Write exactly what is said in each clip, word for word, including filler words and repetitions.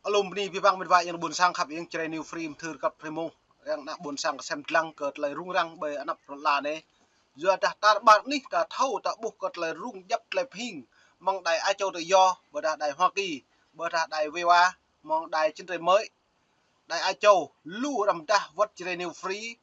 Alum bơni abih bang met wa ayŏng ƀôn sang khăp ayŏng Jrai New Free mơthưr kăp rơmông. Ayŏng ană ƀôn sang kơsem dlăng kơ tơlơi rŭng răng ƀơi anăp rơla anai. Yua dah tar ƀar anih ta thâo ta ƀuh kơ tơlơi rŭng djăp tơlơi pơhing. Mơ̆ng đài Á Châu Tự Do, ƀôdah đài Hoa Kỳ, ƀôdah đài V O A, mơ̆ng đài Chân Trời Mới, đài Á Châu, lu răm dah wơ̆t Jrai New Free,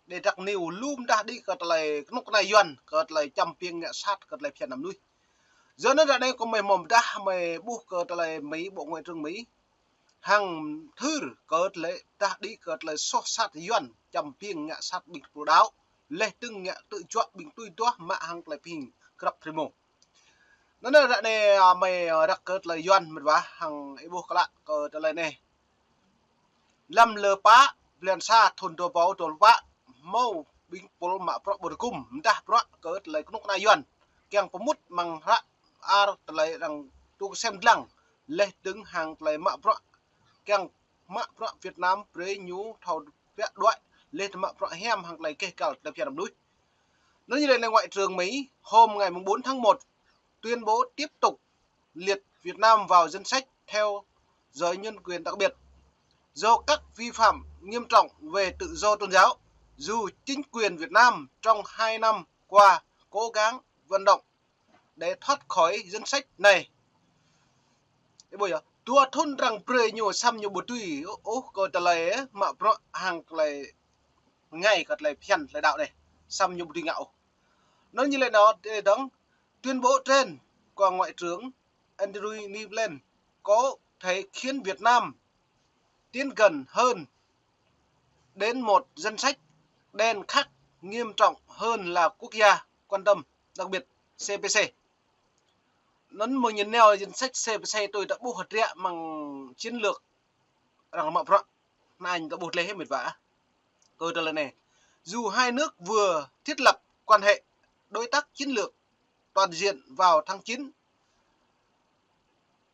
đe drăk niu lum dah đĭ kơ tơlơi kơnuk kơna Yuan, kơ tơlơi čăm piêng ngă sat, kơ tơlơi phiăn ană mơnuih. Yua anŭn ră anai kơ mơi mơ̆ dah mơi ƀuh kơ tơlơi Mỹ, Bộ Ngoại trưởng Mỹ, hăng thưr kơ tơlơi dah đĭ kơ tơlơi soh sat Yuan, čăm piêng ngă sat ƀing tơpul đaŏ, leh dơ̆ng ngă tơjuă ƀing tui duah mă hăng tơlơi pơhing grăp rơmông. Anŭn ră anai, a, mơi, a, răk kơ tơlơi Yuan met wa hăng ih ƀuh klă kơ tơlơi anai. Lăm lơ pă, blan sa thun dua rơbâo dua pluh pă, hmâo ƀing tơpul mă bruă ƀu tơgŭm, mơdah bruă kơ tơlơi kơnuk kơna Yuan. Kiăng pơmŭt mơ̆ng hră ar tơlơi arăng tŭ kơsem dlăng, leh dơ̆ng hăng tơlơi mă bruă. Kiăng mă bruă Việt Nam brơi ñu thâo biă đuaĭ, leh dơ̆ng mă bruă hiam hăng tơlơi gêh găl tơlơi phiăn ană mơnuih. Anŭn ñu lĕ Ngoại trưởng Mỹ hôm ngày mùng bốn tháng một tuyên bố tiếp tục liệt Việt Nam vào danh sách theo dõi nhân quyền đặc biệt do các vi phạm nghiêm trọng về tự do tôn giáo, dù chính quyền Việt Nam trong hai năm qua cố gắng vận động để thoát khỏi danh sách này. Ơ, ƀuh yơh, dua thun arăng brơi ñu săm ñu ƀu tui ôh kơ tơlơi, ơ, mă bruă hăng tơlơi ngai kơ tơlơi phiăn tơlơi đaŏ anai. Săm ñu ƀu tui ngă ôh. Anŭn ñu lĕ anŭn, ơ, dơ̆ng, tuyên bố trên của Ngoại trưởng Antony Blinken có thể khiến Việt Nam tiến gần hơn đến một danh sách đen khác, nghiêm trọng hơn là quốc gia quan tâm, đặc biệt C P C. Anŭn mơ̆ng ñu nao danh sách C P C tui ta ƀuh hơdră mơ̆ng chiến lược arăng mă bruă. Anŭn ta ƀuh leh hĭ met wa. Kơ tơlơi anai. Dù hai nước vừa thiết lập quan hệ đối tác chiến lược toàn diện vào tháng chín.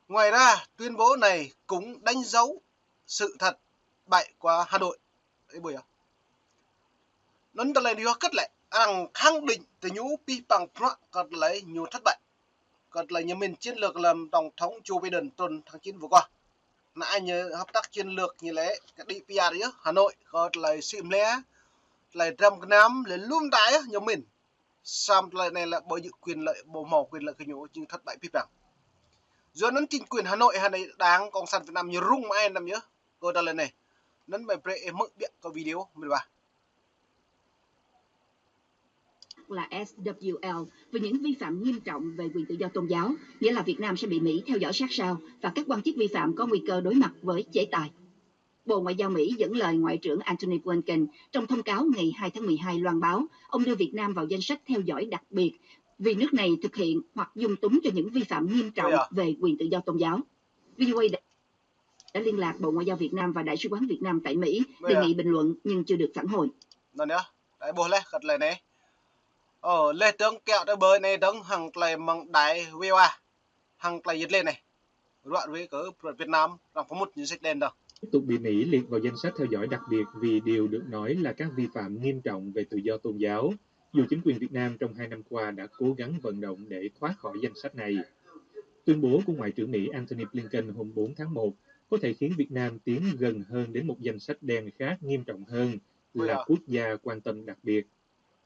Ngoài ra, tuyên bố này cũng đánh dấu sự thất bại của Hà Nội. Ơ, ƀuh yơh. Anŭn tơlơi anai yơh kơt lĕ, arăng khẳng định tơ ñu pih păng bruă kơ tơlơi ñu thất bại. Kơ tơlơi ñu mĭn chiến lược lăm Tổng thống Joe Biden trŭn tháng chín vừa qua. Anŭn ñu hợp tác chiến lược ñu lĕ, kơ đĭ pia yơh, Hà Nội, kơ tơlơi sĭ mlĕ, tơlơi dram gơnam, lĕ lum ta yơh, ñu mĭn. Săm tơlơi anai lĕ ƀu djơ̆ quyền lợi, ƀu hmâo quyền lợi kơ ñu, jing thất bại pih păng. Yua anŭn chính quyền Hà Nội hă anai Đảng Cộng sản Việt Nam ñu rŭng mơai năm yơh, kơ tơlơi anai. Anŭn mơi brơi ih hmư̆ biă kơ video, met wa. Là S W L, vì những vi phạm nghiêm trọng về quyền tự do tôn giáo, nghĩa là Việt Nam sẽ bị Mỹ theo dõi sát sao và các quan chức vi phạm có nguy cơ đối mặt với chế tài. Bộ Ngoại giao Mỹ dẫn lời Ngoại trưởng Antony Blinken trong thông cáo ngày hai tháng mười hai loan báo ông đưa Việt Nam vào danh sách theo dõi đặc biệt vì nước này thực hiện hoặc dung túng cho những vi phạm nghiêm trọng về quyền tự do tôn giáo. V O A đã, đã liên lạc Bộ Ngoại giao Việt Nam và Đại sứ quán Việt Nam tại Mỹ đề nghị bình luận nhưng chưa được phản hồi. Anŭn yơh, đa ih ƀuh leh kơ tơlơi anai. Ơ, leh dơ̆ng kiaŏ tơ ƀơi anai dơ̆ng hăng tơlơi mơ̆ng đài V O A, hăng tơlơi yet lĕ anai. Ruă ruê kơ bruă Việt Nam, arăng pơmŭt danh sách đen dơ̆ng. Tiếp tục bị Mỹ liệt vào danh sách theo dõi đặc biệt vì điều được nói là các vi phạm nghiêm trọng về tự do tôn giáo, dù chính quyền Việt Nam trong hai năm qua đã cố gắng vận động để thoát khỏi danh sách này. Tuyên bố của Ngoại trưởng Mỹ Antony Blinken hôm bốn tháng một có thể khiến Việt Nam tiến gần hơn đến một danh sách đen khác nghiêm trọng hơn là quốc gia quan tâm đặc biệt.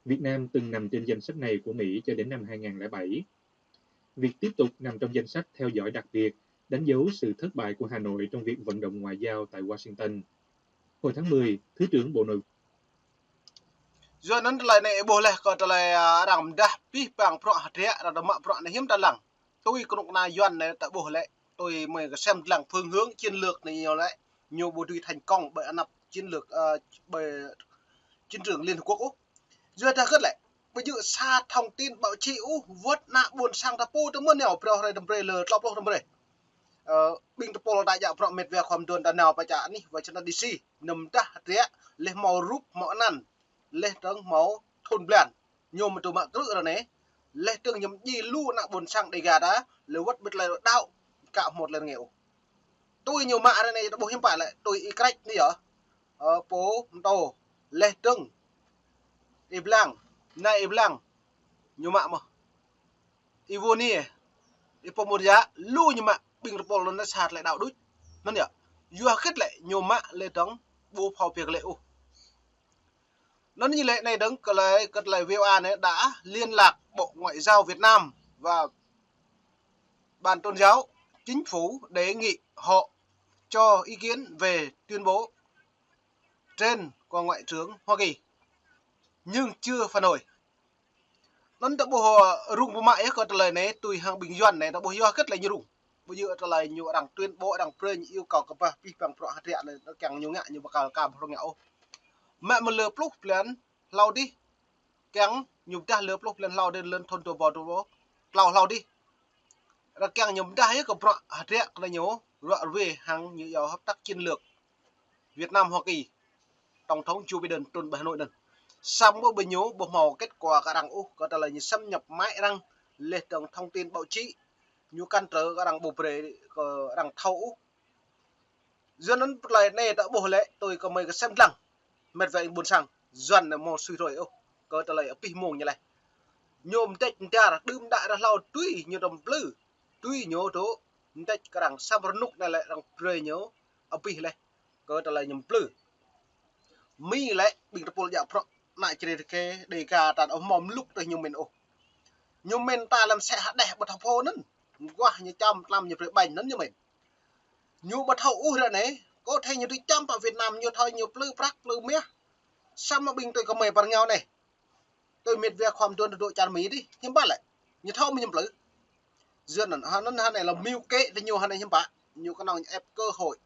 Việt Nam từng nằm trên danh sách này của Mỹ cho đến năm hai ngàn lẻ bảy. Việc tiếp tục nằm trong danh sách theo dõi đặc biệt đánh dấu sự thất bại của Hà Nội trong việc vận động ngoại giao tại Washington. Hồi tháng mười, Thứ trưởng Bộ Nội Yua anŭn tơlơi anai ih ƀuh leh kơ tơlơi, a, arăng mơdah pih păng bruă hơdră, arăng dŏ mă bruă anai hiư̆m ta lăng. Tui kơnuk kơna Yuan anai ta ƀuh lĕ, tui mơi kơsem lăng phương hướng chiến lược anai ñu lĕ, ñu ƀu dưi thành công ƀơi anăp chiến lược, a, ƀơi chiến trường Liên Hợp Quốc ôh. Yua dah kơt lĕ, ƀu djơ̆ sa thông tin báo chí ôh, wơ̆t ană ƀôn sang ta pô ta mơ̆n nao, brơi hrơi tơm brơi lơ, tlâo pluh tơm brơi. Ơ, ƀing tơpul ta djă bruă met wa khua mơduôn ta nao pơ čar anih Washington D C, ñu mơdah hơdră, leh hmâo rup, hmâo anăn, leh dơ̆ng hmâo thun blan. Ñu mơ̆ tŭ mă krư̆ ră anai, leh dơ̆ng ñu mơdjai lu ană ƀôn sang Dêga ta, leh wơ̆t ƀơi tơlơi đaŏ, ka hmâo tơlơi rơngiao ôh. Tui ñu mă ră anai ta ƀuh hiư̆m pă lĕ, tui Y Krĕč anai yơh. Ơ, pô mơtô, leh dơ̆ng Y Blang, nai Y Blang, ñu mă mơ̆n. Y Wôni, Y Pô Mut Yă, lu ñu mă ƀing tơpul anŭn sa tơlơi đaŏ đôč. Anŭn yơh. Yua hơget lĕ ñu mă lĕ dong ƀu phao pia kơ lĕ ôh. Anŭn ñu lĕ anai dong kơ tơlơi, kơ tơlơi V O A anai đã liên lạc Bộ Ngoại giao Việt Nam và Ban Tôn giáo, Chính phủ đề nghị họ cho ý kiến về tuyên bố trên của Ngoại trưởng Hoa Kỳ, nhưng chưa phản hồi. Anŭn ta ƀuh, ơ, rŭng pơmă yơh kơ tơlơi anai, tui hăng ƀing Yuan anai, ta ƀuh yua hơget lĕ ñu rŭng. Ƀu djơ̆ tơlơi ñu arăng tuyên bố, arăng brơi ñu yêu cầu kơ bah pih păng prăk hơdră anai, kiăng ñu ngă, ñu ƀu kăl kăm hrŏng ngă ôh. Mă mơ̆ lơ pluh blan hlâo dih, kiăng ñu pơdah lơ pluh blan hlâo dih, lŏn thun dua rơbâo dua pluh klâo hlâo dih. Arăng kiăng ñu pơdah yơh kơ prăk hơdră kơ ñu ruă ruê hăng ñu iâu hợp tác chiến lược Việt Nam Hoa Kỳ, Tổng thống Joe Biden trŭn pơ Hà Nội anŭn. Samơ̆ ƀing ñu ƀu hmâo kết quả kơ arăng ôh, kơ tơlơi ñu xâm nhập máy arăng, lĕ dong thông tin báo chí, ñu cản trở kơ arăng ƀu brơi kơ arăng thâo ôh. Yua anŭn tơlơi anai ta ƀuh lĕ, tui kơ mơi kơ sem lăng. Mĕt wa ƀôn sang, Yuan anai hmâo sui rôi ôh, kơ tơlơi abih mông ñu lĕ. Ñu mơdĕč mơdar, đưm đă ră hlâo tui ñu dŏ plư. Tui ñu dŏ mơdĕč kơ arăng, samơ̆ rơnŭk anai lĕ arăng brơi ñu abih lĕ. Kơ tơlơi ñu plư. Mi lĕ ƀing tơpul djă prăk ană čri rơkê, Đêga ta ƀu hmâo mlŭk tơl ñu mĭn ôh. Ñu mĭn ta lăm sĕ hơđeh ƀu thâo pô anŭn. Mơguah ñu čăm tlam ñu brơi ƀañ anŭn ñu mĭn. Ñu ƀu thâo ôh ră anai, kơ thê ñu tui čăm pơ Việt Nam, ñu thâo ñu plư prăk plư mah. Samơ̆ ƀing tui kơ mơi pơ rơngiao anai. Tui mĕt wa khŏm đuôn dŏ čar Mi dih, hiư̆m pă lĕ. Ñu thâo mơ̆ ñu plư. Yua anŭn, hơnŭn hơnai lĕ mưu kế tơ ñu hơnai hiư̆m pă. Ñu kơnơ̆ng ñu ĕp cơ hội.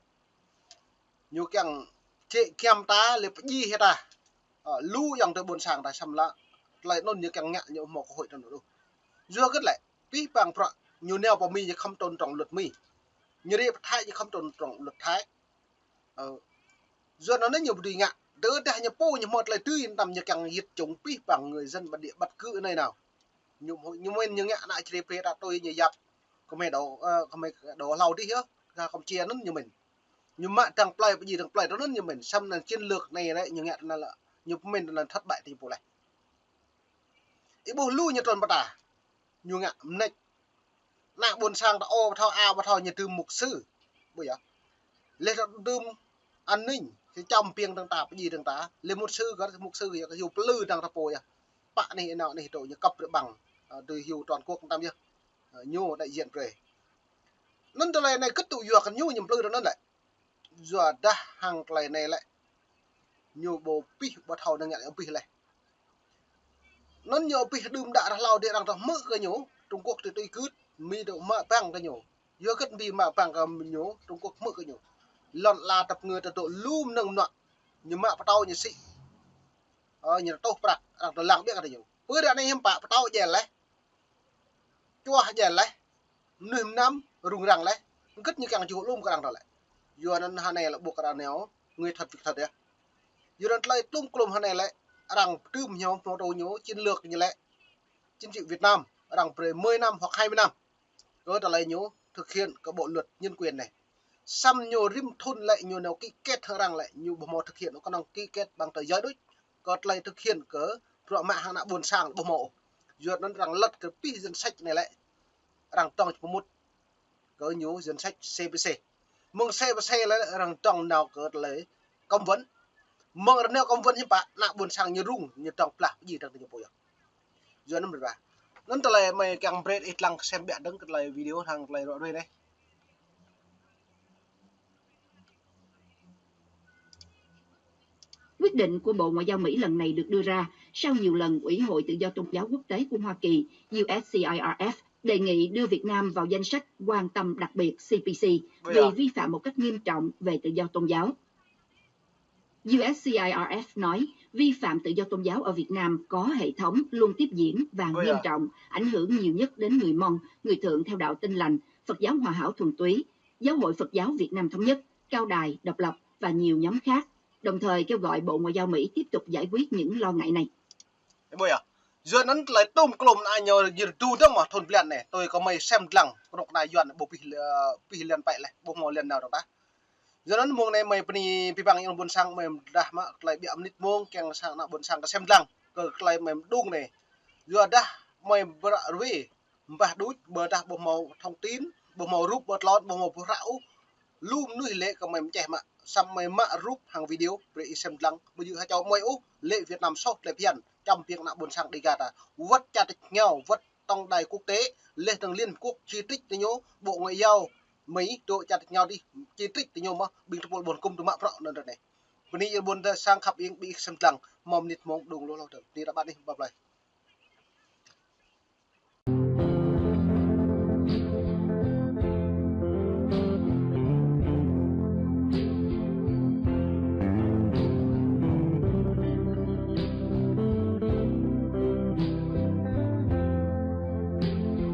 Ñu kiăng čĕ kiăm ta, lĕ pơdjai hĭ ta. Ơ, lu ayŏng adơi ƀôn sang ta săm lă. Tơlơi anŭn ñu kiăng ngă ñu hmâo cơ hội tơ anŭn ôh. Yua hơget lĕ, pih păng prăk, ñu nao pơ Mi ñu khŏm tôn trọng luật Mi. Ñu rai pơ Thái ñu khŏm tôn trọng luật Thái. Ơ. Yua anŭn ñu ƀu dưi ngă. Tơdah ñu pô ñu hmâo tơlơi tui tăm ñu kiăng yit čung pih păng người dân bản địa bất cứ nơi nào. Ñu, ñu mĭn ñu ngă ană čri pre ta tui ñu yap. Kơ mơi dŏ, ơ, kơ mơi dŏ hlâo dih yơh. Kơ Campuchia anŭn ñu mĭn. Ñu mă dăng plơi, pơdjai dăng plơi, tơ anŭn ñu mĭn. Samơ̆ anŭn chiến lược anai lĕ, ñu ngă tơ anŭn lĕ, ñu pơmĭn tơ anŭn thất bại tơ ñu pô leh. Ih ƀuh lu ñu trŭn pơ ta. Ñu ngă mơneč. Ană ƀôn sang ta ƀu thâo a, ƀu thâo ñu tơ mục sư. Ƀu yơh. Lĕ ta tơm an ninh, si čăm piêng dăng ta, pơdjai dăng ta. Lĕ mục sư kơ, mục sư yơh, kơ hyu plư dăng ta pô yơh. Pă anai, anai, anai, tơ ñu kăp rơbăng. Ơ, tơ hyu toàn quốc tăm yơh. Ơ, ñu đại diện pre. Anŭn tơlơi anai kơt tŭ yua kơ ñu ñu plư tơ anŭn lĕ. Yua dah hăng tơlơi anai lĕ. Ñu ƀu pih ƀu thâo năng ngă abih leh. Anŭn ñu abih đưm đă ră hlâo dih arăng dŏ hmư̆ kơ ñu, Trung Quốc tui tui gưt, Mi dŏ mă păng kơ ñu. Yua hơget Mi mă păng kơ ñu, Trung Quốc hmư̆ kơ ñu. Lŏn ala tơpă ngơ ta dŏ lu mơnơ̆ng mơnuă. Ñu mă pơtâo ñu sĭ. Ơ, ñu tŏh prăk, arăng dŏ lăng ƀiă kơ ñu. Pơ ră anai hiư̆m pă pơtâo djel leh. Čuah djel leh. Mơnuih mơnam rŭng răng leh. Hơget ñu kiăng čuh lŏm kơ arăng dŏ lĕ. Yua anŭn hơnai lĕ ƀuh kơ arăng nao, người thật việc thật yơh. Yua anŭn tơlơi tlum klum hơnai lĕ, arăng pơtưm ñu, mô tô ñu, chiến lược ñu lĕ. Chính trị Việt Nam, arăng brơi mười năm hoặc hai mươi năm. Kơ tơlơi ñu thực hiện kơ bộ luật nhân quyền anai. Săm ñu rĭm thŭn lĕ ñu nao ký kết hăng arăng lĕ, ñu ƀu hmâo thực hiện, kơnơ̆ng ký kết bằng tờ giấy đuč. Kơ tơlơi thực hiện kơ bruă mă hăng ană ƀôn sang ƀu hmâo. Yua anŭn arăng lăt kơ pih danh sách anai lĕ. Arăng dŏng pơmŭt kơ ñu danh sách C P C. Mơ̆ng C P C lĕ arăng dŏng nao kơ tơlơi cấm vận. Mơ̆ng arăng nao cấm vận hiư̆m pă, ană ƀôn sang ñu rŭng, ñu dŏng plah pơdjai dăng tơ ñu pô yơh. Yua anŭn mơ̆n ƀă. Anŭn tơlơi mơi kiăng brơi ih lăng sem ƀiă dơ̆ng kơ tơlơi video hăng tơlơi ruă ruê anai. Quyết định của Bộ Ngoại giao Mỹ lần này được đưa ra sau nhiều lần Ủy hội Tự do Tôn giáo Quốc tế của Hoa Kỳ, U S C I R F, đề nghị đưa Việt Nam vào danh sách quan tâm đặc biệt, C P C, vì vi phạm một cách nghiêm trọng về tự do tôn giáo. U S C I R F nói vi phạm tự do tôn giáo ở Việt Nam có hệ thống, luôn tiếp diễn và nghiêm trọng, ảnh hưởng nhiều nhất đến người Mông, người Thượng theo đạo Tin Lành, Phật giáo Hòa Hảo Thuần Túy, Giáo hội Phật giáo Việt Nam Thống nhất, Cao đài, Độc lập và nhiều nhóm khác, đồng thời kêu gọi Bộ Ngoại giao Mỹ tiếp tục giải quyết những lo ngại này. Ƀuh yơh. Yua anŭn tơlơi tlum klum anai ñu yơr du dơ̆ng mơ̆ thŭn blan anai, tui kơ mơi sem lăng, kơnuk kơna Yuan ƀu pih, ơ, pih lăn pĕ leh, ƀu hmâo lăn nao dơ̆ng tah. Yua anŭn mông anai mơi bơni pih păng ayŏng ƀôn sang mơi mơdah mă tơlơi ƀiă mơnit mông kiăng sang ană ƀôn sang kơ sem lăng kơ tơlơi mơi mơđung anai. Yua dah mơi bruă ruê ƀah đuč, ƀôdah ƀu hmâo thông tin, ƀu hmâo rup, ƀu tlôn, ƀu hmâo ƀuh hră ôh. Lu mơnuih lĕ kơ mơi mơčeh mă, samơ̆ mơi mă rup hăng video, brơi ih sem lăng, ƀu djơ̆ hơčâo mơi ôh, lĕ Việt Nam soh tlĕ phiăn, čăm ƀing ană ƀôn sang Đêga ta. Wơ̆t čar tač rơngiao, wơ̆t tổng đài quốc tế, lĕ tơ̆ng Liên Hợp Quốc chỉ trích tơ ñu, Bộ Ngoại giao Mỹ, dŏ čar tač rơngiao dih, chỉ trích tơ ñu mơ̆, ƀing tơpul ƀôn hơkŭm tŭ mă prŏ anŭn ră anai. Bơni yơh ƀôn sang khăp ing, ƀing ih sem lăng, hmâo mơnit mông đung lu lu tơ. Bơni ră ƀă anih, bye bye.